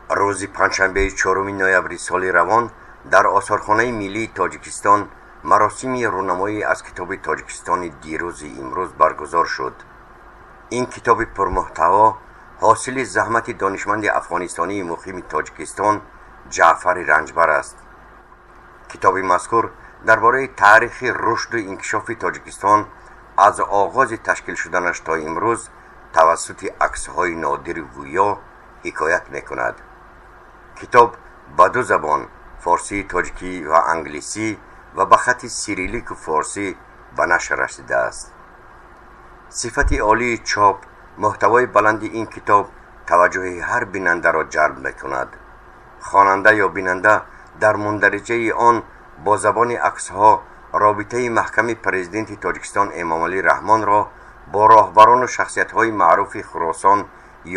Рӯзи панҷшанбеи 4 ноябри соли равон дар Осорхонаи миллии Тоҷикистон маросими рӯнамоӣ аз китоби «Тоҷикистони дирӯзи имрӯз» баргузор шуд. Ин китоби пурмуҳтаво ҳосили заҳмати донишманди афғонистонии муқими Тоҷикистон Ҷаъфари Ранҷбар аст. Китоби мазкур дар бораи таърихи рушду инкишофи Тоҷикистон аз оғози ташкил шуданаш то имрӯз тавассути аксҳои нодиру гӯё ҳикоят мекунад. Китоб ба ду забон, форсии тоҷикӣ ва англисӣ, ва ба хати сирилику форсӣ ба нашр расидааст. Сифати олии чоп, муҳтавои баланди ин китоб таваҷҷӯҳи ҳар бинандаро ҷалб мекунад. Хонанда ё бинанда дар мундариҷаи он бо забони аксҳо робитаи маҳками Президенти Тоҷикистон Эмомалӣ Раҳмонро бо роҳбарону шахсиятҳои маъруфи Хуросон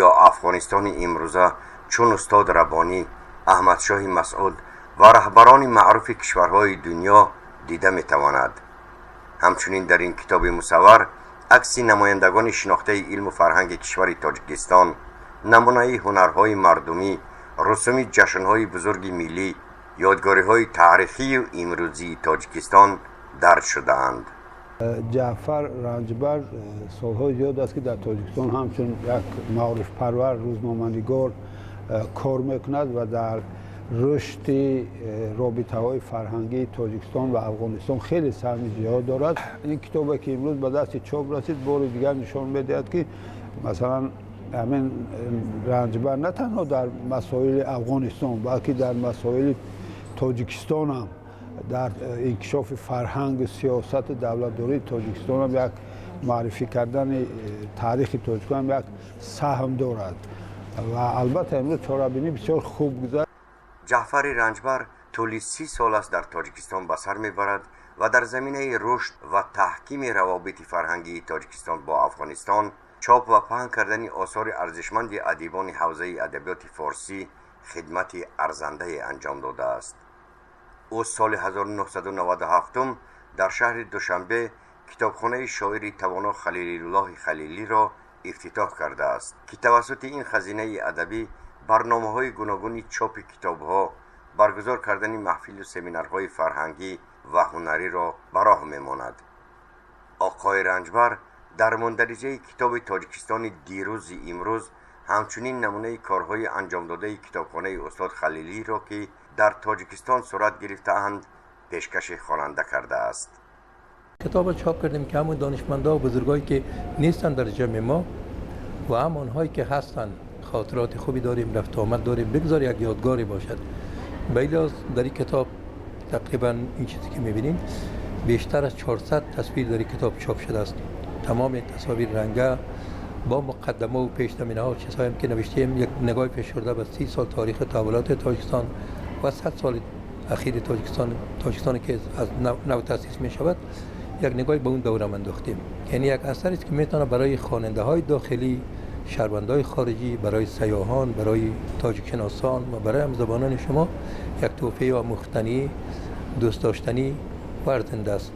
ё Афғонистони имрӯза, чун устод Раббонӣ, Аҳмадшоҳи Масъуд ва раҳбарони маъруфи кишварҳои дунё дида метавонад. Ҳамчунин дар ин китоби мусаввар акси намояндагони шинохтаи илму фарҳанги кишвари Тоҷикистон, намунаи ҳунарҳои мардумӣ, русуми ҷашнҳои бузурги миллӣ, ёдгориҳои таърихию имрӯзии Тоҷикистон дарҷ шудаанд. Ҷаъфар Ранҷбар солҳои зиёд аст, ки дар Тоҷикистон ҳамчун як маорифпарвар, рӯзноманигор кор мекунад ва дар рушди робитаҳои фарҳангии Тоҷикистон ва Афғонистон хеле саҳми зиёд дорад. Ин китобе, ки имрӯз ба дасти чоп расид, бори дигар нишон медиҳад, ки масалан ҳамин Ранҷбар на танҳо дар масоили Афғонистон, балки дар масоили Тоҷикистон ҳам, дар инкишофи фарҳангу сиёсати давлатдории Тоҷикистон ҳам, як муаррифӣ кардани таърихи тоҷикон ҳам як саҳм дорад. Ва албатта имрӯз чорабинӣ бисёр хуб гузашт. Ҷаъфари Ранҷбар тӯли 30 сол аст дар Тоҷикистон ба сар мебарад ва дар заминаи рушд ва таҳкими равобити фарҳангии Тоҷикистон бо Афғонистон, чоп ва паҳн кардани осори арзишманди адибони ҳавзаи адабиёти форсӣ хидмати арзандае анҷом додааст. Ӯ соли 1997 дар шаҳри Душанбе китобхонаи шоири тавоно Халилуллоҳи Халилиро ифтитоҳ кардааст, ки тавассути ин хазинаи адабӣ барномаҳои гуногуни чопи китобҳо, баргузор кардани маҳфилу семинарҳои фарҳангӣ ва ҳунариро ба роҳ мемонад. Оқои Ранҷбар дар мундариҷаи китоби «Тоҷикистони дирӯзи имрӯз» ҳамчунин намунаи корҳои анҷомдодаи китобхонаи устод Халилиро, ки дар Тоҷикистон сурат гирифтаанд, пешкаши хонанда кардааст. کتاب چاپ کردیم که همون دانشمندا و بزرگایی که نیستن در جمع ما و هم آنهایی که هستن، خاطرات خوبی داریم، رفت آمد داریم، بگذار یک یادگاری باشد. به در این کتاب تقریبا این چیزی که میبینیم، بیشتر از 400 تصویر در این کتاب چاپ شده است. تمام تصاویر رنگه با مقدمه و پیش زمینه ها و چیزهایی که نوشتیم، یک نگاه فشرده به 30 سال تاریخ تحولات تاجیکستان و 100 سال اخیر تاجیکستان، تاجیکستان که از نو تاسیس می شود، یک نگاهی به اون دوره انداختیم. یعنی یک اثری است که میتونه برای خواننده های داخلی، شهروندهای خارجی، برای سیاحان، برای تاجیک شناسان و برای همزبانان شما یک تحفه آموختنی، دوست داشتنی و ارزنده است.